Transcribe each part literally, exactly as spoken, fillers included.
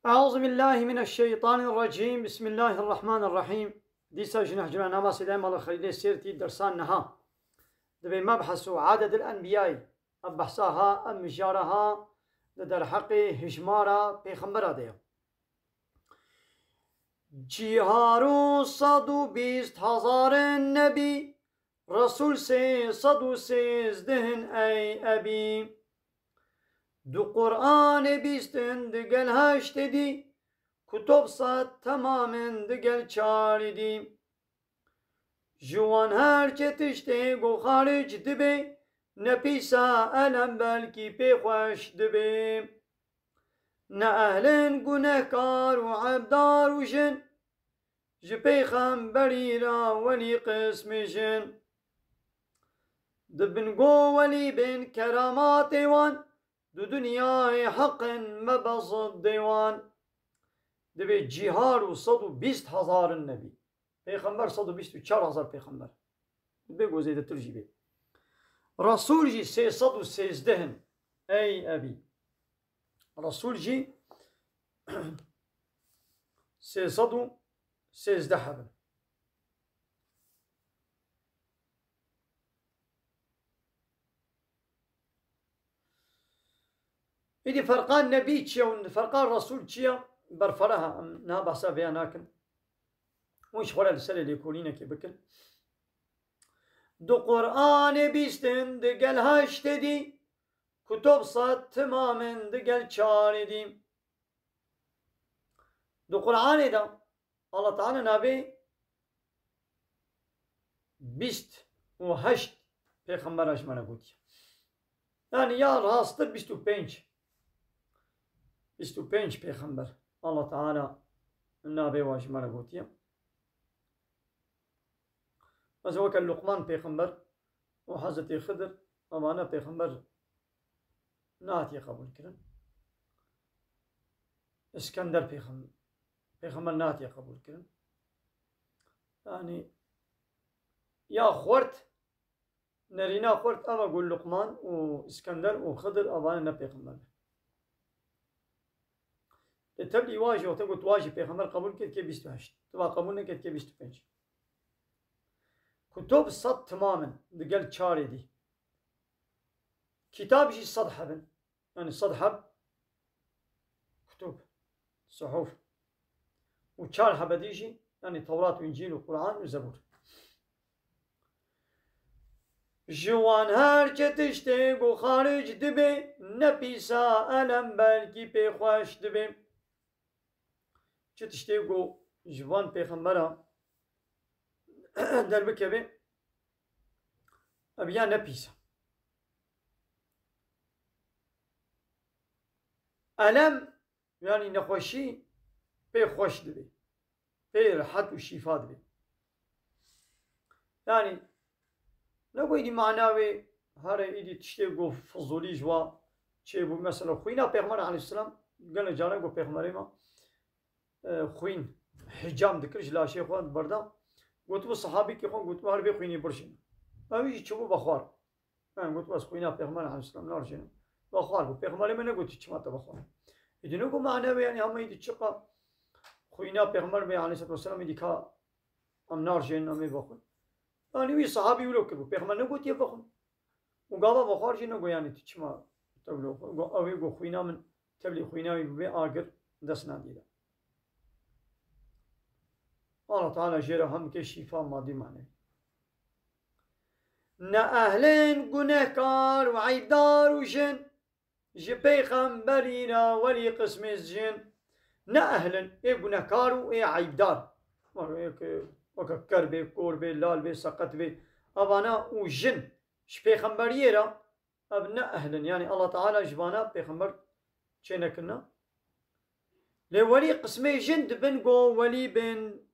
Eûzubillahimineşşeytanirrecîm. Bismillahirrahmanirrahîm. Dîsa ji neh cila nama sêdayê mala Xelîlê Sêrtî dersan niha. Dibê mebhes û adedil enbiyayî. Ev behsa ha, ev mijara ha, di derheqê hijmara pêxembera de ye. Cîhar û sed û bîst hezarin nebî, Resul sê sed û sêzdeh in ey ebî. Du Qur'anê bîst in digel heştê dî, kutub sed temam in digel çarî dî. Ji wan her çi tiştê ku xaric dibê, ne pîsa elem belkî pê xweş dibê. Ne ehlin gunehkar û ebdar û jin, ji pêxemberî ra welî qismê jin. Dibin go welî bên keramatê wan, di dinyayê heqin me be ziddê wan. Dibê cîhar û sed û bîst hezarin nebî. Pêxember sed û bîst û çar hezar pêxember. Dibê go zêdetir jî bê. Resul jî sê sed û sêzdeh in. Ey ebî. Resul jî sê sed û sêzdeh hebin. Îdî ferqa nebî çi ye û ferqa resul çi ye? Berfere ha, em niha behsa vêya nakin. Hûn ji xwe re li serê lêkolînekê bikin. Du Qur'anê bîst in digel heştê dî, kutub sed timam in digel çarê dî. Di Qur'anê de Allah Teala navê bîst û heşt pêxembera ji me re gotiye. Yani ya rasttir bîst û pênc. Bîst û pênc pêxember Allah Teala navê wa ji me re gotiye. Mesela weke Luqman pêxember û Hezretî Xidir, evane pêxember nehatiye qebûl kirin. Îskender pêxem-, pêxember nehatiye qebûl kirin. Yani ya xwert, nerîna xwert eva ku Luqman û Îskender û Xidir evane ne pêxember be. Lê tevlî wa jî, wextê ku tu wa jî pêxember qebûl kir, kê bîst û heşt. Tu wa qebûl nekir, kê bîst û pênc. Kutub sed timam in, digel çarê dî. Kitab jî sed heb in. Yani sed heb kutub, suhuf. Û çar hebe dî jî, yani Tewrat û Încîl û Quran û Zebûr. Ji wan her çi tiştê ku xaric dibe, ne pîsa elem belkî pê xweş dibe. Çi tiştê ku ji van pêxembera derbikeve, ev ya ne pîs e. Elem, yani nexweşî, pê xweş dibe. Pê rehet û şîfa dibe. Yani, ne ku êdî mana wê here êdî tiştê ku fizûlî ji wa çêbû. Mesela xwîna Pêxember aleyhisselam, gelek caran ku Pêxemberê me, e, xwîn hicam dikir ji laşê xwe diberda. Gotibû sehabîkê xwe, gotibû her vê xwînî birjin. Ew jî çûbû vexwar. Yani gotibû ez xwîna Pêxember aleyhisselam narjênim. Vexwar bû. Pêxemberê me negotî çima te vexwar. Êdî ne ku mane wê yani hema êdî çiqa xwîna Pêxember me aleyhisselatu vesselam êdî ka em narjênin, em ê vexwin. Yani wî sehabî wilo kiribû. Pêxember negotiye vexwin. Û gava vexwar jî nego yani tu çima tevlî xwe. Go, ew ê go xwîna min tevlî xwîna wî bibê agir dest nadî de. Allah Teala jê re hem bike şîfa madî manevî. Ne ehlên gunehkar û eybdar û jin, ji pêxemberî re welî qismê jin. Ne ehlin, ê gunehkar û ê eybdar. Weke, weke ker bê, kor bê, lal bê, seqet bê. Evana û jin ji pêxemberiyê re, ev ne ehlin. Yani Allah Teala ji vana pêxember çênekirina. Lê welî qismê jin dibin go welî bin.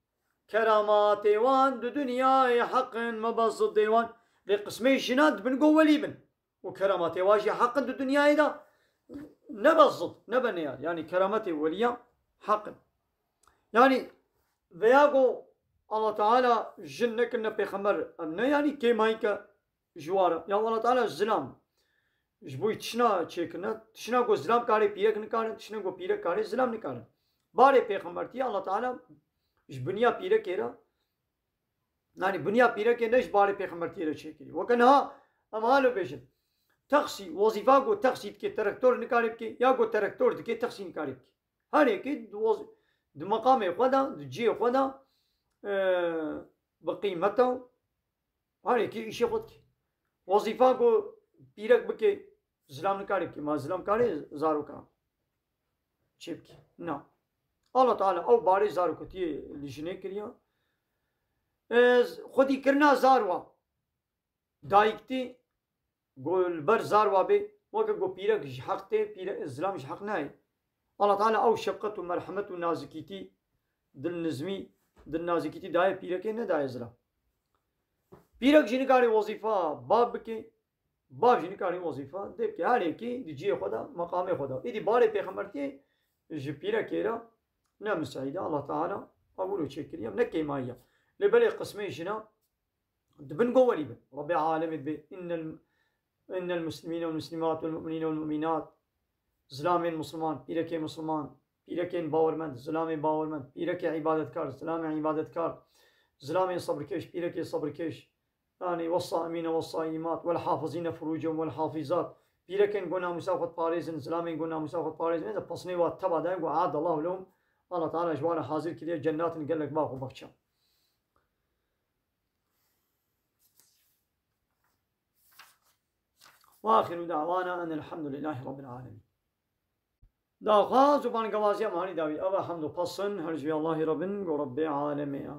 Keramatê wan di dinyayê heqin, me be ziddê wan. Lê qismê jinan dibin go welî bin. Û keramatê wan jî heqin di dinyayê de. Ne be zid, ne be neyar. Yani kerametê weliya heqin. Yani veya go Allah Teala jin nekirine pêxember, em ne yani kêmayî ke ji wa re. Ya Allah Teala zilam ji bo tişna çêkirine, tişna ku zilam karê pîrek nikarin, tişna ku pîrek karê zilam nikarin. Barê pêxembertiyê Allah Teala ji binya pîrekê re, yani binya pîrekê ne ji barê pêxembertiyê re çêkirî. Weke niha em halo bêjin, texsî, wezîfa ku texsî dike, terektor nikare bike, ya ku terektor dike, texsî nikare bike. Her yekê di wez-, di meqamê xwe de, di cihê xwe de, e, bi qîmet e, her yekê îşê xwe dike. Wezîfa ku pîrek bike, zilam nikare bike, ma zilam kare zaroka çê bike. Na. Allah Teala ew barê zarokatiyê li jinê kiriya. E, xwedî kirina zarwa. Dayik tê, ku li ber zarwa bê, weke ku pîrek ji heq tê, pîre-, zilam ji heq nayê. Allah Teala ew şefqet û merhemet û nazikîtî, dilnizmî, dilnazikîtî daye pîrekê, nedaye zilam. Pîrek jî nikare wezîfa bav bike, bav jî nikare wezîfa dê bike. Her yekî di cihê xwe de, meqamê xwe de. Îdî barê pêxembertiyê ji pîrekê re ne misîd e. Allah Teala ew wilo çêkiriye, ne kêmayî ye. Lê belê qismê jina, di bin gowerî bin. Rabbê alemê dibê, innel, innel muslimîne vel muslimât vel mu'minîne vel mu'minât. Zilamên misliman, pîrekê misliman, pîrekên bawermend, zilamê bawermend, pîrekê îbadetkar, zilamê îbadetkar, zilamên sebirkeş, pîrekê sebirkeş. Yani, ve saimîne ve saimât, vel hafizîne furûcehum vel hafizât. Pîrekên ku namûsa xwe diparêzin, zilamên ku namûsa xwe diparêzin, ez pesnê wa teba dayim ku aadallahu lehum. Allah Teala ji wan re hazir kiriye cennatin gelek bax û baxçe. وآخر دعوانا أن الحمد لله رب العالمين. Daxwaz û bangewaziya me hanî dawî. Ev e hemd û pesin her ji vê Allahî re bin, go Rebbê alemê ya.